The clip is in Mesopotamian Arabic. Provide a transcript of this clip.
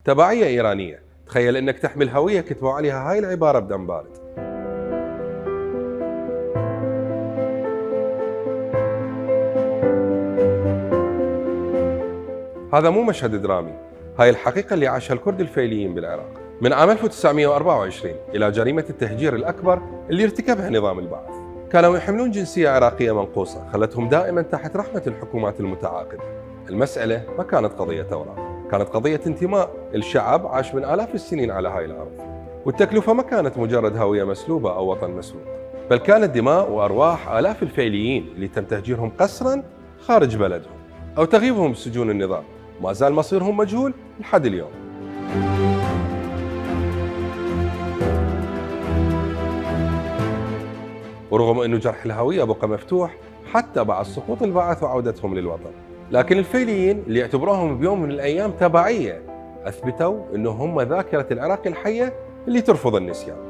تبعية إيرانية. تخيل إنك تحمل هوية كتبوا عليها هاي العبارة بدم بارد. هذا مو مشهد درامي، هاي الحقيقة اللي عاشها الكرد الفيليين بالعراق من عام 1924 إلى جريمة التهجير الأكبر اللي ارتكبها نظام البعث. كانوا يحملون جنسية عراقية منقوصة خلتهم دائما تحت رحمة الحكومات المتعاقبة. المسألة ما كانت قضية أوراق، كانت قضية انتماء. الشعب عاش من آلاف السنين على هاي الأرض، والتكلفة ما كانت مجرد هوية مسلوبة أو وطن مسروق، بل كانت دماء وأرواح آلاف الفيليين اللي تم تهجيرهم قسرا خارج بلدهم أو تغييبهم بسجون النظام. ما زال مصيرهم مجهول لحد اليوم. ورغم أنه جرح الهوية بقى مفتوح حتى بعد سقوط البعث وعودتهم للوطن، لكن الفيليين اللي يعتبروهم بيوم من الأيام تبعية أثبتوا أنه هم ذاكرة العراق الحية اللي ترفض النسيان.